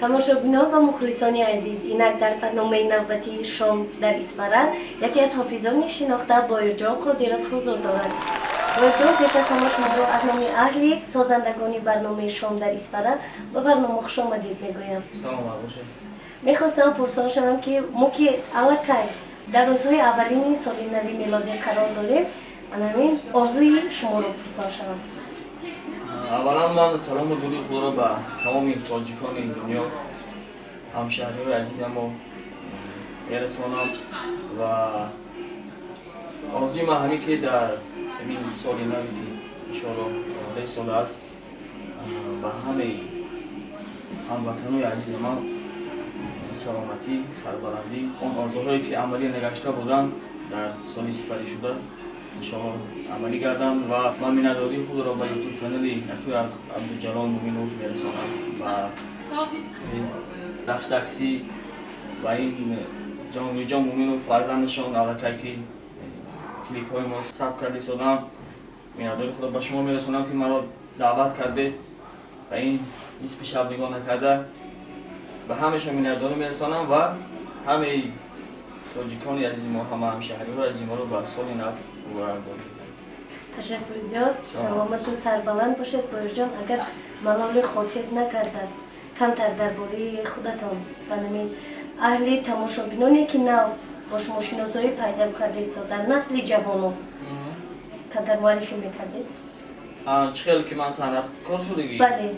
Тамошобинон ва мухлисони азиз, инак дар барномаи навбатии «Шом дар Исфара» яке аз ҳофизони шинохта Боирҷон Қодиров ҳузур дорад. Боирҷон, пеш аз ҳама шуморо аз номи аҳли созандагони барномаи «Шом дар Исфара» ба барнома хушомадед мегӯям. Саломат бошед. Мехостам пурсон шавам, ки мо ки аллакай дар рӯзҳои аввалини соли нави мелодӣ қарор дорем, анамин орзуи шуморо пурсон шавам. Аввалан ман салому дуруди худро ба тамоми тоҷикони дунё, ҳамшаҳриҳои азизамо мерасонам ва орзуи ман ҳамин, ки дар ҳамин соли наве, ки иншоалло омода истодааст, ба ҳамаи ҳамватанои азизи ман саломатӣ, сарбаландӣ, он орзуҳое, ки амалӣ нагашта буданд дар соли сипаришуда, иншоалло амалӣ гарданд. Ва ман миннатдории худро ба Ютуб канали акои Абдуҷалол Муминов мерасонам ва Рахш Таксӣ ва ин Ҷонгирҷон Муминов, фарзандашон, аллакай ки клипҳои мо сабт карда истодам. Миннатдории худро ба шумо мерасонам, ки маро даъват кардед ба ин нисфи шаб нигоҳ накарда. Ба ҳамаашон миннатдорӣ мерасонам ва ҳамаи тоҷикони азизи мо, ҳама ҳамшаҳриҳои азизи моро ба соли нав муборакбод. Ташаккури зиёд, саломату сарбаланд бошед. Боирҷон, агар малоли хотир накардад, камтар дар бораи худатон ба намин аҳли тамошобиноне, ки нав бо шумо шиносоӣ пайдо карда истодан, насли ҷавоно, камтар муаррифӣ мекардед. Чӣ хел ки ман санъаткор шудагӣ? Бале.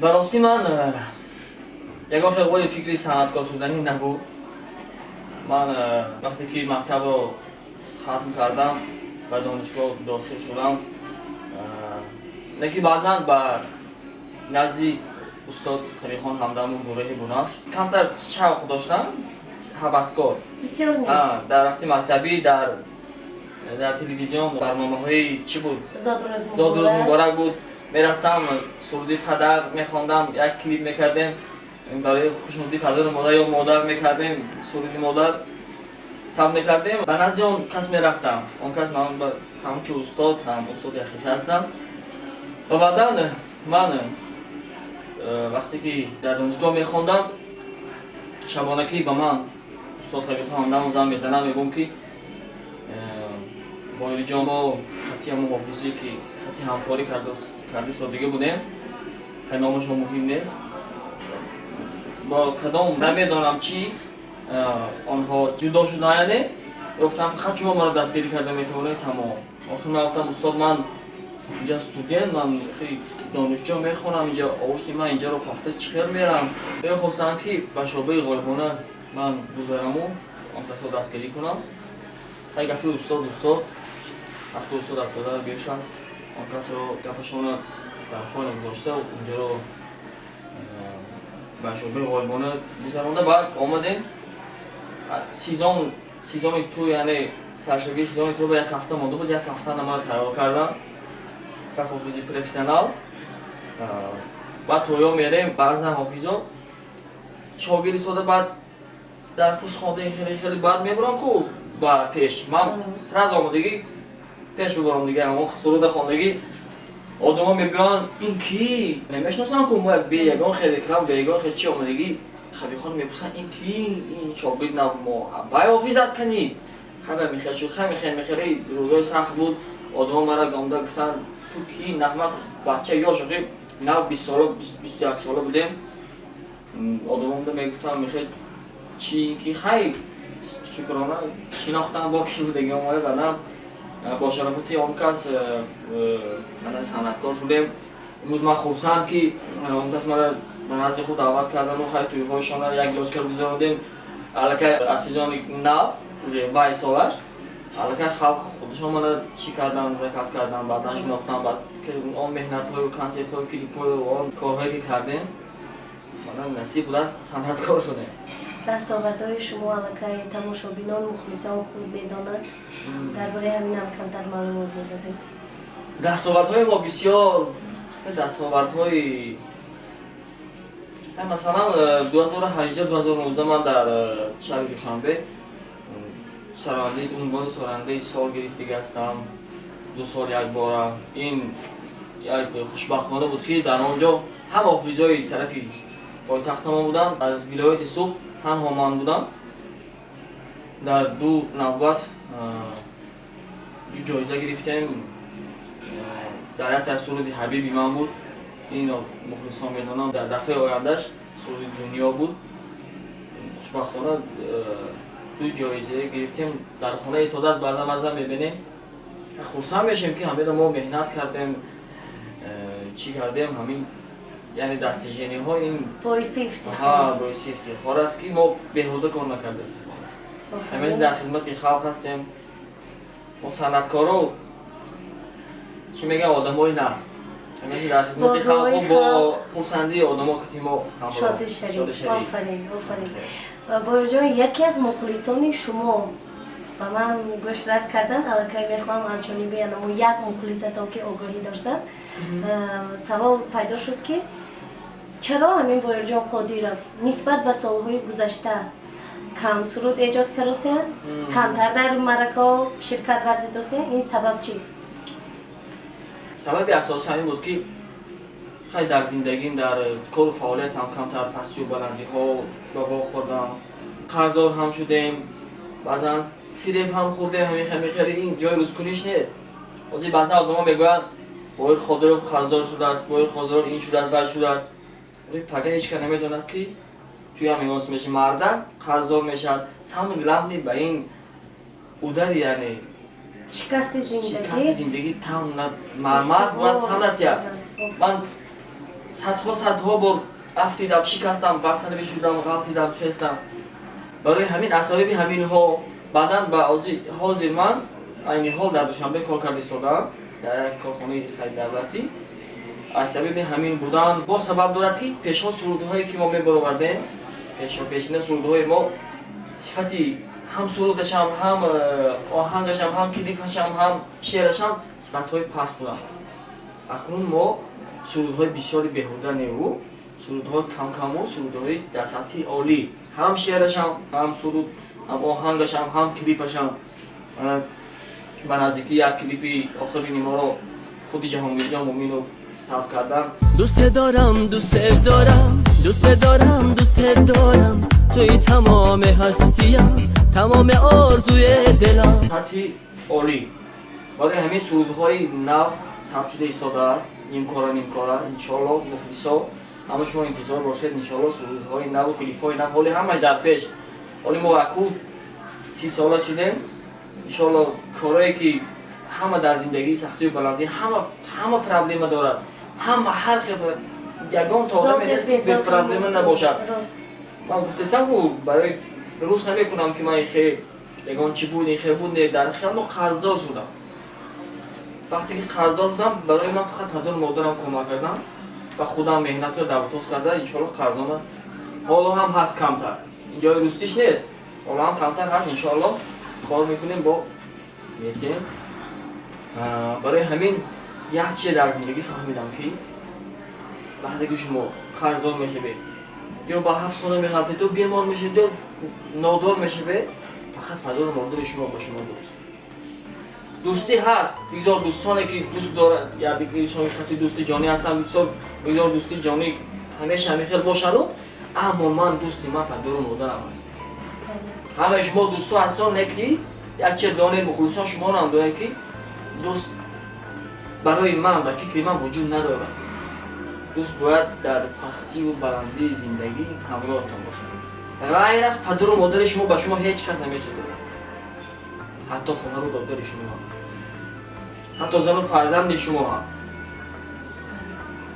Ба ростӣ, ман ягон хел вои фикри санъаткор шуданӣ набуд. Ман вақте ки мактабро хатм кардам, ба донишгоҳ дохил шудам, лекин баъзан ба назди устод Хабихон Ҳамдамов гурӯҳи Бунафш камтар шавқ доштам, ҳаваскор. Бисёр не. Дар вақти мактабӣ дар телевизион барномаҳои чӣ буд? Зодрӯз. Зодрӯз муборак. Муборак буд. Мерафтам, суруди падар мехондам, як клип мекардем барои хушнудии падару модар ё модар мекардем, суруди модар сабт мекардем. Ба назди он кас мерафтам. Он кас ман ҳамчун устод, ҳам устоди ҳақиқӣ ҳастам. Ва баъдан ман вақте ки дар донишгоҳ мехондам, шабонакӣ ба ман устод Хабихон Ҳамдамов занг мезанам, мегӯм, ки Боириҷон, мо хати ҳамон ҳофизие, ки хати ҳамкорӣ карди содига будем, хеле номашон муҳим нест, бо кадом намедонам чӣ онҳо ҷудо шудан. Яъне гуфтам, фақат шумо маро дастгирӣ карда метавонед, тамом. Охир ман гуфтам: «Устод, ман инҷа студент, ман донишҷӯ мехонам, инҷа овошти ман инҷаро пафта чӣ хел мерам?» Мехостанд, ки ба шӯъбаи ғоибона ман гузараму он касо дастгирӣ кунам. Ҳай, гапи устод, устод, вақти устод афтода беш аст. Он касро гапашона дар пой нагузошта, инҷаро ба шӯъбаи ғоибона гузаронда. Баъд омадем, сезон, сезони ту, яъне саршавии сезони ту ба як ҳафта монда буд. Як ҳафта ман тайёр кардам как ҳофизи профессионал. Баъд тоё мерем, баъзан ҳофизо шогирд истода, баъд дар пушт хонда, хеле хеле баъд мебурам ку ба пеш. Ман сразу омодагӣ пеш мебурам дига, ҳамон суруда хондагӣ, одамо мегӯянд: «Ин ки?» Намешиносам ку мо, як бе ягон хел реклам, бе ягон хел чи омодагӣ. Хабихон мепурсанд: «Ин ки? Ин шогирд на мо вай ҳофизат кани?» Ҳама мехел шуд, ҳами хел мехеле рӯзҳои сахт буд. Одамо мара гомда гуфтанд: «Ту ки?» Нағма бача ёш, охи нав 20 сола, 21 сола будем. Одамонда мегуфтам, мехел чи ки. Хай, шукрона, шинохтам бо ки будаги омада. Баъдам бо шарофати он кас мана санъаткор шудем. Имрӯз ман хурсанд, ки он кас мара ба назди худ даъват кардану хай тӯйҳояшонро як лочка гузарондем. Аллакай аз сезони нав уже вай солаш аллакай халқ худашон мана чӣ кардан, заказ кардан, баъдан шинохтан. Баъд он меҳнатҳою консертҳою клипҳою он корҳое, ки кардем, мана насиб будааст, санъаткор шудем. Дастовардҳои шумо аллакай тамошобинон, мухлисон хуб медонанд. Дар бораи ҳаминам камтар маълумот медодем. Дастовардҳои мо бисёр, дастовардҳои, масалан, 2018, 2019 ман дар шаҳри Душанбе сарояндаи, унвони сарояндаи сол гирифтагӣ ҳастам, 2 сол якбора. Ин як хушбахтона буд, ки дар он ҷо ҳама ҳофизҳои тарафи Пойтахтамон буданд. Аз вилояти Суғд танҳо ман будам. Дар ду навбат ду ҷоиза гирифтем. Дар яке аз суруди «Ҳабиби ман» буд, ино мухлисон медонам. Дар дафъаи ояндаш суруди «Дунё» буд. Хушбахтона ду ҷоиза гирифтем. Дар хонаи содат баъзан баъзан мебинем, хурсанд мешем, ки ҳамеро мо меҳнат кардем, чӣ кардем, ҳамин, яъне достижение ҳо ин боиси ифтихор. Боиси ифтихор аст, ки мо беҳуда кор накардем, ҳамеша дар хизмати халқ ҳастем. Мо санъаткоро, чӣ мегӯям, одамои нағз, ҳамеша дар хизмати халқу бо хурсандии одамо кати мо. Шоди шарик. Офарин, офарин, Боирҷон. Яке аз мухлисони шумо ба ман гӯшрас кардан. Аллакай мехоҳам аз ҷониби анамо як мухлисатон, ки огоҳӣ доштанд, савол пайдо шуд, ки чаро ҳамин Боирҷон Қодиров нисбат ба солҳои гузашта кам суруд эҷод кардосиянд, камтар дар маъракаҳо ширкат варзидосиянд? Ин сабаб чист? Сабаби асосӣ ҳамин буд, ки хай, дар зиндагим, дар кору фаъолиятам камтар пастию баландиҳо ба во хӯрдам, қарздор ҳам шудем, баъзан фиреб ҳам хӯрдем. Ҳамин ин ҷои рӯзкуниш нест. Ҳозир баъзан одамо мегӯянд: «Боир Қодиров қарздор шудааст, Боир Қодиров ин шудааст, бад шудааст». Пага ҳеч кас намедонад, ки туям имос меши, мардам қарздор мешавад. Самый главный, ба ин удари, яъне шикасти шикасти зиндагӣ там мармар бояд тан натиҳад. Ман садҳо, садҳо бор афтидам, шикастам, бастанавӣ шудам, ғалтидам, хестам. Барои ҳамин, аз сабаби ҳаминҳо баъдан ба ҳозир ман айни ҳол дар Душанбе кор карда истодаам, дар як корхонаи давлатӣ. Аз сабаби ҳамин будан боз сабаб дорад, ки пешҳо сурудҳое, ки мо мебаровардем, пешина сурудҳои мо сифати ҳам сурудашам, ҳам оҳангашам, ҳам клипашам, ҳам шеърашам сифатҳои паст буданд. Акнун мо сурудҳои бисёри беҳуда неву сурудҳои камкаму сурудҳои дар сатҳи олӣ, ҳам шеърашам, ҳам суруд, ҳам оҳангашам, ҳам клипашам. Ба наздикӣ як клипи охирини моро худи Ҷаҳонгирҷон Муминов сабт кардан. Дӯсте дорам, дӯсте дорам, дӯсте дорам, дӯсте дорам, туи тамоми ҳастиям, тамоми орзуи дилам. Сатҳи олӣ. Барои ҳамин сурудҳои нав сабт шуда истодааст, нимкора нимкора. Иншоалло, мухлисо, ҳама шумо интизор бошед. Иншоалло, сурудҳои наву клипҳои нав ҳоли ҳамаш дар пеш. Ҳоли мо аку 30 сола шудем. Иншоалло, корое ки ҳама дар зиндагии сахтию баландӣ, ҳама проблема дорад, ҳама ҳар хел, ягон то одаме нест, ки бепроблема набошад. Ман гуфтестам, ку барои рӯс намекунам, ки ман хе ягон чӣ буд, ин хел буд. Не, дар хел мо қарздор шудам. Вақте ки қарздор шудам, барои ман фақат падару модарам кӯмак кардам ва худам меҳнат карда, давтоз карда. Иншоалло, қарзона ҳоло ҳам ҳаст камтар, ин ҷои рӯстиш нест, ҳоло ҳам камтар ҳаст. Иншоалло, кор мекунем, бо метем. Барои ҳамин як чизе дар зиндагӣ фаҳмидам, ки вақте ки шумо қарздор мешавед ё ба ҳабсхона меғалтед, ё бемор мешавед, ё нодор мешавед, фақат падару модари шумо ба шумо дӯст. Дӯстӣ ҳаст, бигзор дӯстоне, ки дӯст доранд якдигаришон, хати дӯсти ҷонӣ ҳастанд, бигзор дӯсти ҷонӣ ҳамеша ҳамин хел бошану, аммо ман, дӯсти ман падару модарам аст. Ҳамаи шумо дӯстҳо ҳастон, не ки як чиз донед, мухлисон, шуморо ҳам донед, ки дӯст барои ман, ба фикри ман, вуҷуд надорад. Дӯст бояд дар пастию баландии зиндагӣ ҳамроҳтон бошад. Ғайр аз падару модари шумо ба шумо ҳеҷ кас намесудорад, ҳатто хоҳару додари шумо ҳам, ҳатто зану фарзанди шумо ҳам.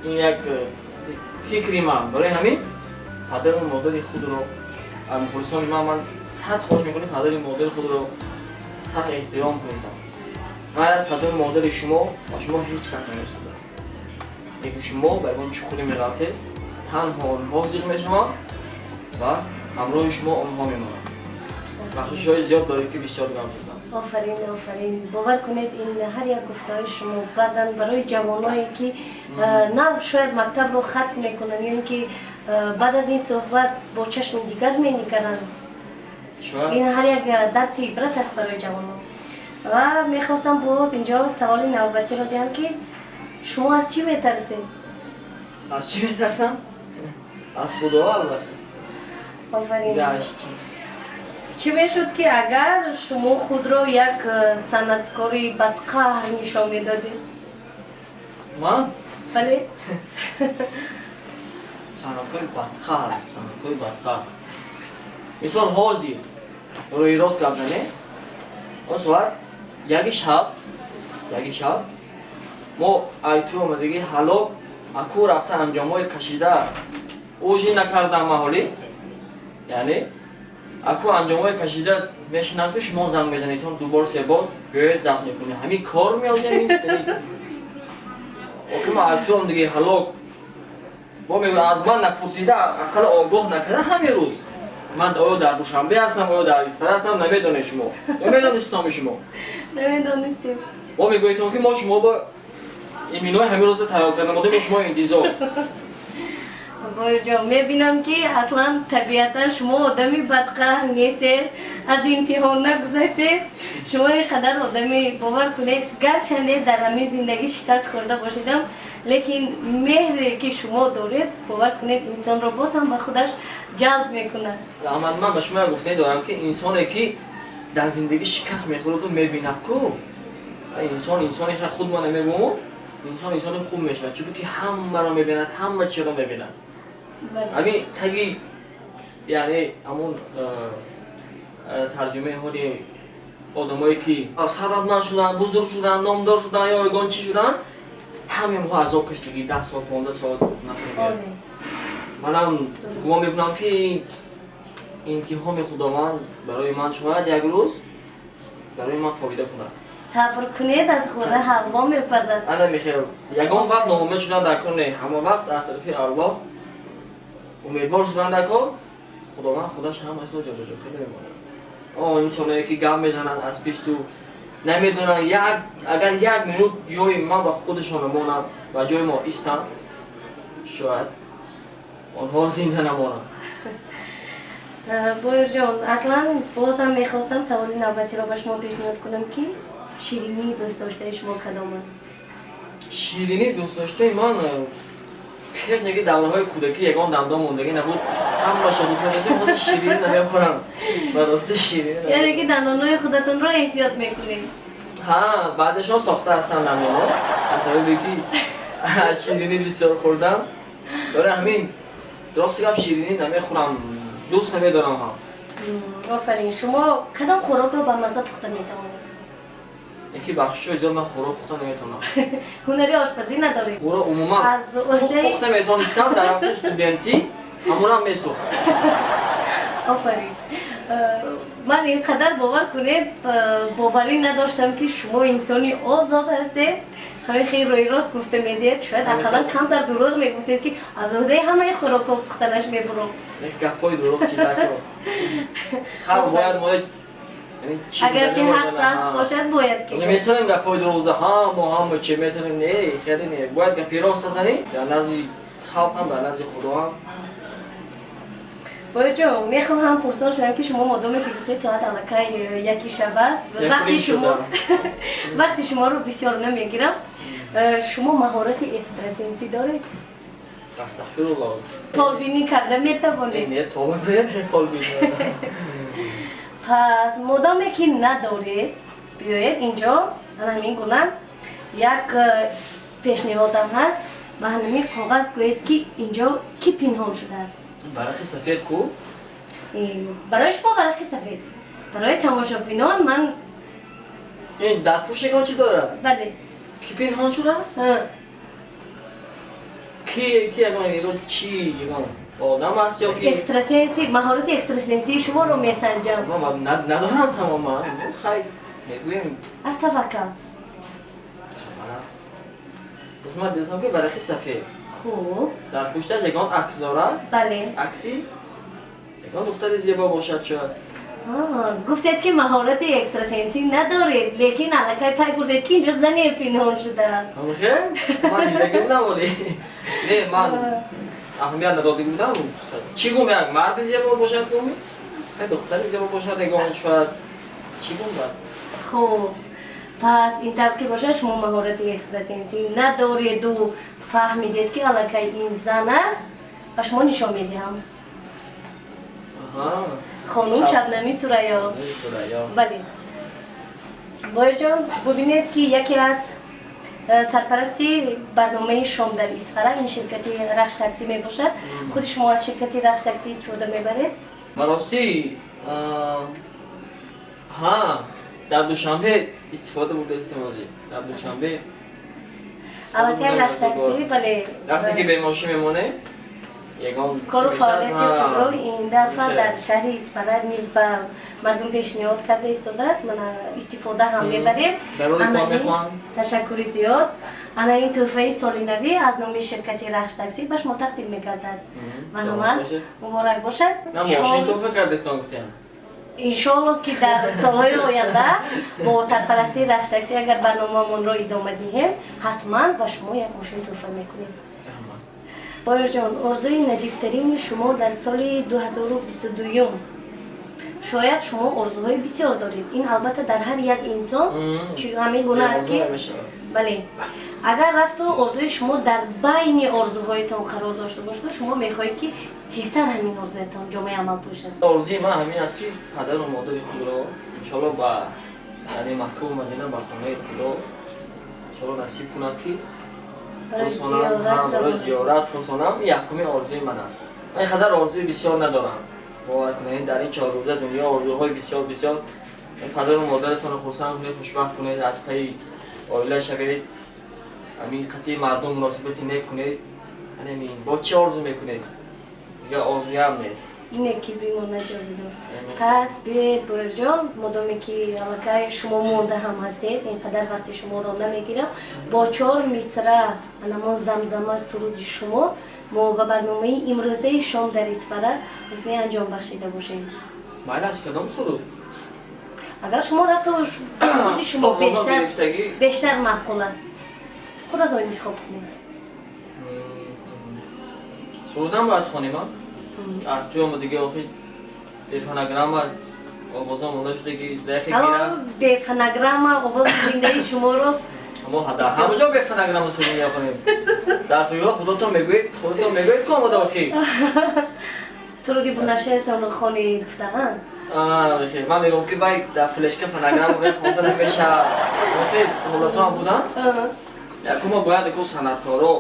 Ин як фикри ман. Барои ҳамин падару модари худро, мухлисони ман сад хоҳиш мекунем, падари модари худро сахт эҳтиром кунед. Ғайр аз падару модари шумо ба шумо ҳеҷ кас намесудад. Вақте ки шумо ба ягон чуқурӣ меғалтед, танҳо онҳо зиқ мешаванд ва ҳамроҳи шумо онҳо мемонанд. Бахшишҳои зиёд доред, ки бисёр гап задам. Офарин, офарин. Бовар кунед, ин ҳар як гуфтаҳои шумо баъзан барои ҷавоное, ки нав шояд мактабро хатм мекунанд ё ин ки баъд аз ин суҳбат бо чашми дигар менигаранд, ин ҳар як дарси ибрат аст барои ҷавонон. Ва мехостам боз инҷо саволи навбатиро диҳам, ки шумо аз чӣ метарсед? Аз чӣ метарсам? Аз Худо, албатта. Офарин. Гашт. Чӣ мешуд, ки агар шумо худро як санъаткори бадқаҳр нишон медодед? Ман? Бале. Санъаткори бадқаҳр, санъаткори бадқаҳр. Мисол, ҳозир рӯи рост гап занем, он соат 1 шаб, 1 шаб мо айту омадагӣ, ҳалок аку рафта, анҷомҳои кашида, ужин накардам маҳолӣ, яъне аку анҷомҳои кашида мешинам, ки шумо занг мезанедтон дубор, себор, гӯед зафт мекунӣ, ҳамин кор меозем. Охи ма айту омадагӣ ҳалок, бо мегӯяд, аз ман напурсида, ақалла огоҳ накарда, ҳамин рӯз ман оё дар Душанбе ҳастам, оё дар Исфара ҳастам, намедонед шумо ё медонистам шумо? Намедонистем. Мо мегӯедтон, ки мо шумо ба иминои ҳамин рӯза тайёр карда модем, шумо интизор. Боирҷон, мебинам, ки аслан табиатан шумо одами бадқаҳр нестед, аз имтиҳон нагузаштед. Шумо ин қадар одами, бовар кунед, гарчанде дар ҳамин зиндагӣ шикаст хӯрда бошедам, лекин меҳре, ки шумо доред, бовар кунед, инсонро боз ҳам ба худаш ҷалб мекунад. Раҳмат. Ман ба шумо як гуфтанӣ дорам, ки инсоне, ки дар зиндагӣ шикаст мехӯраду мебинад ку инсон инсони худ, ма намегӯм, инсон инсони хуб мешавад, чунки ҳамаро мебинад, ҳама чиро мебинад. Ҳамин таги, яъне ҳамун тарҷумаи ҳоли одамое, ки сарватманд шуданд, бузург шуданд, номдор шуданд ё ягон чӣ шуданд, ҳамаи онҳо азоб кашидагӣ, 10 сол, 15 сол, например. Манам гумон мекунам, ки имтиҳони Худованд барои ман шояд як рӯз барои ман фоида кунад. Сабр кунед, аз ғӯра ҳалво мепазад. Ана мехел, ягон вақт ноумед шудан дар кор не, ҳама вақт аз тарафи Аллоҳ умедвор шудан дар кор. Худованд худаш ҳамаро ҷобаҷо карда мемонад. О инсоное, ки гап мезананд аз пишту, намедонанд, як агар як минут ҷои ман ба худашон монам ва ҷои мо истам, шояд онҳо зинда намонанд. Боирҷон, аслан бозам мехостам саволи навбатиро ба шумо пешниҳод кунам, ки ширинии дӯстдоштаи шумо кадом аст? Ширинии дӯстдоштаи ман, пеш неки давраҳои кӯдакӣ ягон дандон мондагӣ набуд, ҳамаша дӯст медоштам. Ҳозир ширинӣ намехӯрам, ба рости ширинӣ. Яъне ки дандонҳои худатонро эҳтиёт мекунед? Ҳа, баъдашон сохта ҳастанд дандонҳо, аз сабабе ки ширинӣ бисёр хӯрдам. Барои ҳамин, рости гап, ширинӣ намехӯрам, дӯст намедорам ҳам. Офарин. Шумо кадом хӯрокро ба мазза пухта метавонед? Яки бахшишҳои зиёд, ман хӯрок пухта наметавонам. Ҳунари ошпазӣ надоред? Хӯрок умуман аз уҳдаи пухта метавонистам дар вақти студентӣ, ҳамонам месӯхт. Офарин. Ман ин қадар, бовар кунед, боварӣ надоштам, ки шумо инсони озод ҳастед, ҳамин хеле рӯи рост гуфта медиҳед. Шояд ақаллан камтар дурӯғ мегуфтед, ки аз уҳдаи ҳамаи хӯрокҳо пухтанаш мебурам. Гапҳои дурӯғ чи дакор, халқ бояд мо Агарчи ҳақ талх бошад, бояд ки Метавонем гапҳои дурӯғ зада, ҳа, мо ҳама чи метавонем, не, хеле не, бояд гапи рост зазанӣ дар назди халқ ҳам, дар назди Худо ҳам. Боирҷон, мехоҳам пурсон шавам, ки шумо модоме ки гуфтед, соат аллакай 1 шаб аст, вақти шумо, вақти шуморо бисёр намегирам. Шумо маҳорати экстрасенсӣ доред? Астағфируллоҳ. Фолбинӣ карда метавонед? Не, тоба кунед, фолбинӣ. Пас модоме ки надоред, биёед инҷо, ана ҳамин гуна як пешниҳодам ҳаст. Ба ҳамин коғаз гӯед, ки инҷо кӣ пинҳон шудааст. Варақи сафед ку? Барои шумо варақи сафед, барои тамошобинон ман Ин дастпӯш ягон чӣ дорад? Бале. Кӣ пинҳон шудааст? Ки ягон чӣ, ягон одам аст ё ки? Экстрасенси, маҳорати экстрасенсии шуморо месанҷам. Ман надорам тамоман, хай, мегӯем. Аз таваккал. Боз ман дидам, ки варақи сафед. Хуб. Дар пушташ ягон акс дорад? Бале. Акси ягон духтари зебо бошад шояд. Гуфтед, ки маҳорати экстрасенсӣ надоред, лекин аллакай пай бурдед, ки инҷо зане пинҳон шудааст. Ҳамхел, ман дидаги будам, оли не, ман аҳамият надодагӣ будам. Чӣ гум, як марди зебо бошад, гуми духтари зебо бошад ягон шояд, чӣ гум бад. Хуб, пас ин тавр ки бошад, шумо маҳорати экстрасенсӣ надореду фаҳмидед, ки аллакай ин зан аст. Ба шумо нишон медиҳам. Хонум Шабнами Сурайё. Бале, Боирҷон, бубинед, ки яке аз сарпарасти барномаи «Шом дар Исфара» ин ширкати «Рахш Таксӣ» мебошад. Худи шумо аз ширкати «Рахш Таксӣ» истифода мебаред? Ба ростӣ, ҳа, дар Душанбе истифода бурда истем. Дар Душанбе. Аллакай «Рахш Таксӣ», бале. Вақте ки бемошин мемонем, ягон кору фаъолияти худро ин дафъа дар шаҳри Исфара низ ба мардум пешниҳод карда истодааст. Мана, истифода ҳам мебарем. Ташаккури зиёд. Ана ин тӯҳфаи соли навӣ аз номи ширкати «Рахш Таксӣ» ба шумо тақдим мегардад. Марҳамат, муборак бошад. Мошин тӯҳфа кардетон, гуфтем. Иншоалло, ки дар солҳои оянда бо сарпарастии «Рахш Таксӣ» агар барномаамонро идома диҳем, ҳатман ба шумо як мошин тӯҳфа мекунем. Боирҷон, орзуи наҷибтарини шумо дар соли 2022? Шояд шумо орзуҳои бисёр доред. Ин албатта дар ҳар як инсон ҳамин гуна аст, ки бале, агар рафту орзуи шумо дар байни орзуҳоятон қарор дошта бошад, шумо мехоҳед, ки тезтар ҳамин орзуятон ҷомаи амал пӯшад. Орзуи ман ҳамин аст, ки падару модари худро иншоалло ба, яъне, Маккаву Мадина, ба хонаи Худо иншоалло насиб кунад, ки барои зиёрат фурсонам. Якуми орзуи ман аст. Ман ин қадар орзуи бисёр надорам, бовар кунед. Дар ин 4 рӯза дунё орзуҳои бисёр бисёр. Падару модаратонро хурсанд кунед, хушбахт кунед, аз пайи оила шавед, ҳамин қатъи мардум муносибати нек кунед. Ҳамин. Бо чӣ орзу мекунед? Дигар орзуям нест. Ине ки бимонад ҷовидон. Пас биёед, Боирҷон, модоме ки аллакай шумо монда ҳам ҳастед, ин қадар вақти шуморо намегирам, бо чор мисра анамо замзама суруди шумо мо ба барномаи имрӯзаи «Шом дар Исфара» ҳусни анҷом бахшида бошем. Майлаш, кадом суруд? Агар шумо рафта худи шумо бештар маъқул аст, худатон интихоб кунед. Сурудам бояд хонем, ҷомо дига охи бе фонограмма овоза монда шудаги. Бе фонограмма овози зиндаи шуморо. Мо дар ҳама ҷо бе фонограмма суруд мехонем. Дар туйҳо худатон мегӯед, ки омода охи. Суруди Бунафшаратонро хонед гуфта. Ман мегӯям, ки вай дар флешка фонограмма мехонда намешавад. Охи ҳолатҳоам буданд. Якума бояд ку санъаткоро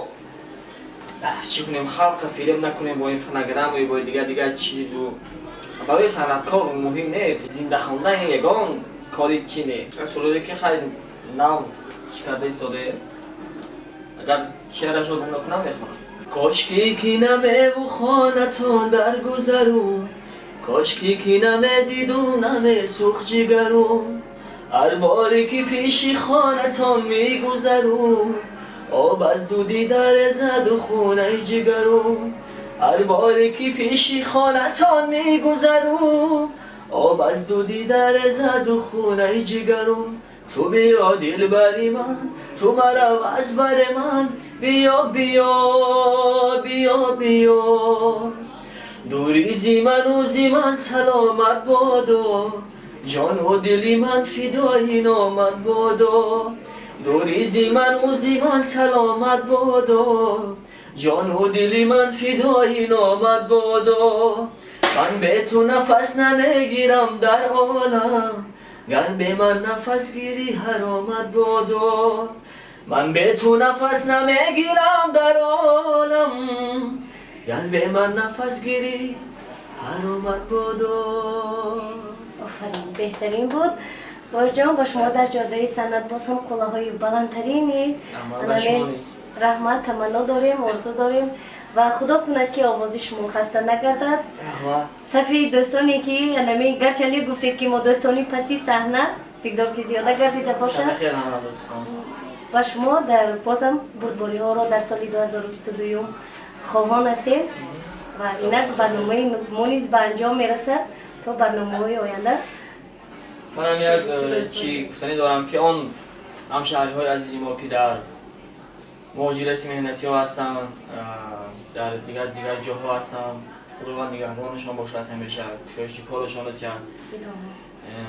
чӣ кунем, халқа фиреб накунем бо ин фонограмму бо дигар дигар чизу. Барои санъаткор муҳим не, зинда хондан ягон кори чи не. Суруде ки хай нав чӣ карда истодаем, агар шеърашро гум накунам, мехонам. Кошки ки намеву хонатон дар гузарум, кошки ки намедиду намесӯхт ҷигарум. Ҳар боре ки пеши хонатон мегузарум, об аз дуди дарезаду хунаи ҷигарум. Ҳар боре ки пеши хонатон мегузарум, об аз дуди дарезаду хунаи ҷигарум. Ту биё, дилбари ман, ту марав аз бари ман. Биё, биё, биё, биё. Дури зи ману зи ман саломат бодо, ҷону дили ман фидои номат бодо. Дури зи ману зи ман саломат бодо, ҷону дили ман фидои номат бодо. Ман бе ту нафас намегирам дар олам, гар бе ман нафас гирӣ, ҳаромат бодо. Ман бе ту нафас намегирам дар олам, гар бе ман нафас гирӣ, ҳаромат бодо. Офарин, беҳтарин буд, Боирҷон. Ба шумо дар ҷодаи санъат боз ҳам қуллаҳои баландтарини раҳмат таманно дорем, орзу дорем ва Худо кунад, ки овози шумо хаста нагардад. Сафи дӯстоне ки анами, гарчанде гуфтед, ки мо дӯстони паси саҳна, бигзор ки зиёда гардида бошад. Ба шумо дар бозам бурдбориҳоро дар соли 2022 хоҳон ҳастем ва инак барномаи мо низ ба анҷом мерасад. То барномаҳои оянда. Манам як чӣ гуфтанӣ дорам, ки он ҳамшаҳриҳои азизи мо, ки дар муҳоҷирати меҳнатиҳо ҳастанд, дар дигар дигар ҷоҳо ҳастанд, Худованд нигаҳбонашон бошад, ҳамеша кушоиши корашон расиҳад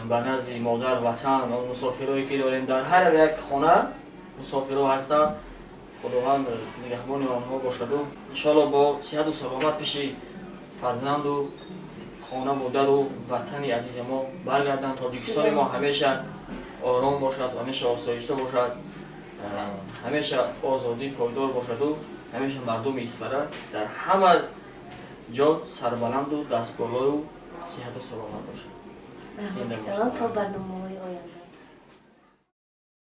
ба назди модар ватан. Он мусофирое ки дорем, дар ҳар як хона мусофирҳо ҳастанд. Худованд нигаҳбони онҳо бошаду иншоалло бо сиҳату саломат пеши фарзанду хона, модару ватани азизи мо баргарданд. Тоҷикистони мо ҳамеша ором бошад, ҳамеша осоишта бошад, ҳамеша озодӣ пойдор бошаду ҳамеша мардуми Исфара дар ҳама ҷо сарбаланду дастболою сиҳату саломат бошад. То барномаҳои оянда.